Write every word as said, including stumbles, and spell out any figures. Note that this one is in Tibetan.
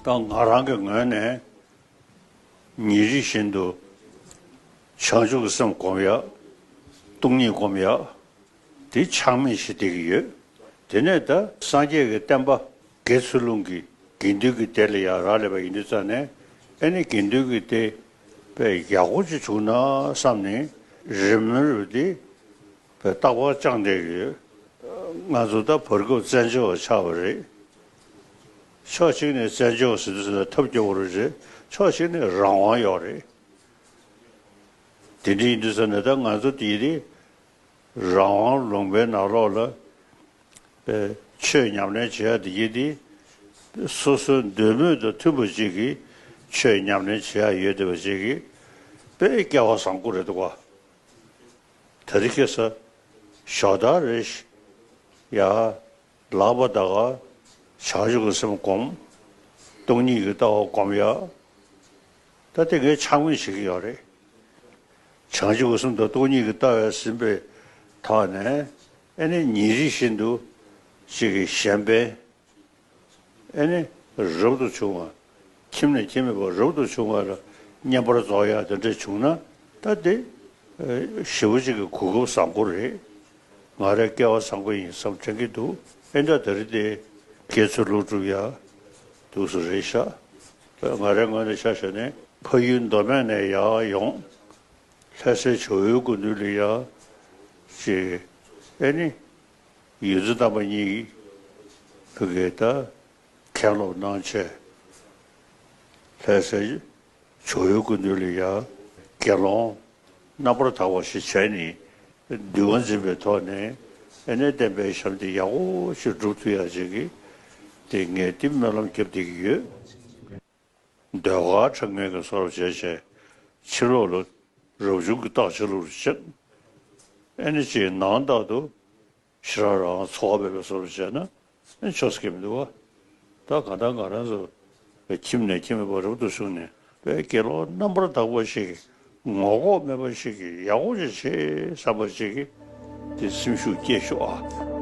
ད་ང་རང་གི་ངོས་ནས་ཉིན་རེ་བཞིན་དུ་བྱང་ཆུབ་ཀྱི་སེམས་སྒོམ་ཡག་སྟོང་ཉིད་སྒོམ་ཡག་དེ་ཆག་མེད་ཞིག་བསྡད་ཀྱི་ཡོད། དེ་ནས་ད་སངས་རྒྱས་ཀྱི་བསྟན་པ་དགེ་ཚུལ་སློང་གི་དགེ་འདུན་གྱི་སྡེ་ལ་ཡང་རག་ལས་པ་ཡིན་དུས་ཙང་ནས། ཨེ་ནི་དགེ་འདུན་གྱི་སྡེ་དཔེ་ཡག་པོ་ཅིག་བྱུང་ན་བསམ་ནས་རེ་སྨོན་རེ་དེ་དཔེ་རྟག་པར་བཅངས་བསྡད་ཀྱི་ཡོད། ང་ཚོ་ད་བར་སྐབས་བཙན་བྱོལ་བ་ཆགས་པ་རེད། ཕྱོགས་གཅིག་ནས་བཙན་བྱོལ་ཟེར་དུས་ཟེར་ན་ཐབས་སྐྱོ་བོ་རེད། ཕྱོགས་གཅིག་ནས་རང་དབང་ཡོད་རེད། དེ་འདྲ་ཡིན་དུས་ཙང་ནས་ད་ང་ཚོ་དེ་རིང་རང་དབང་ལུང་པའི་ནང་ལོགས་ལ་པའི་ཆོས་ཉམས་ལེན་བྱེད་ཡ་དེ་གྱིས་དེ་སོ་སོའི་འདོད་མོས་དང་མཐུན་པ་ཅིག་གིས་ཆོས་ཉམས་ལེན་བྱེད་ཡ་ཡོད་བསྡད་པ་ཅིག་གིས་དཔེ་སྐལ་བ་བཟང་པོ་རེད་འདུག་ག། དེ་རིང་ཁ་སང་ཞོགས་ད་རེ་ཞིག་ཡ། ལག་པ་ད་ག་བྱང་ཆུབ་ཀྱི་སེམས་སྒོམ། སྟོང་ཉིད་ཀྱི་ལྟ་བ་སྒོམ་ཡ། ད་དེ་གའི་ཆག་མེད་བྱེད་ཀྱི་ཡོད་རེད། བྱང་ཆུབ་ཀྱི་སེམས་དང་སྟོང་ཉིད་ཀྱི་ལྟ་བས་ཟིན་པའི་ཐོག་ནས། ཨེ་ནི་ཉིན་རེ་བཞིན་དུ་ཅིག་གི་གཞན་ཕན། ཨེ་ནི་རབ་ཏུ་བྱུང་བ། ཁྱིམ་ནས་ཁྱིམ་མེད་པར་རབ་ཏུ་བྱུང་བ་ལ་བསྙེན་པར་རྫོགས་ཡ་དེ་འདྲ་བྱུང་ན། ད་དེ་ཞེ་པོ་ཅིག་གི་གོ་སྐབས་བཟང་པོ་རེད། ང་རའི་སྐལ་བ་བཟང་པོ་ཡིན་བསམ་དྲན་གྱི་འདུག། ཨེ་འདྲ་དེ་རིང་དེ་དགེ་ཚུལ་སློང་སྒྲུབ་ཡ་འདུག་སེ་རེད་ཤག། ང་རའི་ངོས་ནས་ཆ་བཞག་ནས་ཕ་ཡུལ་མདོ་སྨད་ནས་ཡར་ཡོང་། ལྷ་སའི་ཇོ་བོའི་སྐུ་མདུན་ལ་ཡ་ཅིག། ཨེ་ནི་ཡོངས་འཛིན་རྣམ་པ་གཉིས་ཕ་གིར་ད་མཁན་སློབ་གནང་བྱས། ལྷ་སའི་ཇོ་བོའི་སྐུ་མདུན་ལ་ཡ་དགེ་སློང་རྣམ་པར་དག་པ་ཞིག་བྱས་ནས། འདུལ་བ་འཛིན་པའི་ཐོག་ནས་ཨེ་ནས་བསྟན་པའི་ཞབས་འདེགས་ཡག་པོ་ཞིག་སྒྲུབ་ཐུབ་ཡ་ཅིག་གི་དེ་ངས་དེ་སྨོན་ལམ་བརྒྱབ་བསྡད་ཀྱི་ཡོད། ཟློས་གར་འཁྲབ་མཁན་གྱི་བཟོ་འདྲ་བྱས་བྱས། ཕྱི་ལོགས་ལ་རབ་བྱུང་གི་རྟགས་ཆ་ལུགས་སུ་བྱས། ཨེ་ནི་ཅིག་ནང་ལྟར་དུ་ཕྱི་རང་རང་འཚོ་བ་མེད་པའི་བཟོ་འདྲ་བྱས་ན་ཨེ་ཆོག་ས་གི་མི་འདུག་བ། ད་གང་ལྟར་ང་རང་ཚོ་ཁྱིམ་ནས་ཁྱིམ་མེད་པར་རབ་ཏུ་བྱུང་ནས་དཔེ་དགེ་སློང་རྣམ་པར་དག་པ་ཞིག་ངོ་ལྐོག་མེད་པ་ཞིག་ཡག་པོ་ཅིག་བྱེད་བསམ་པ་ཅིག་གི་དེ་སེམས་ཤུགས་སྐྱེད་ཤོག་ཨ།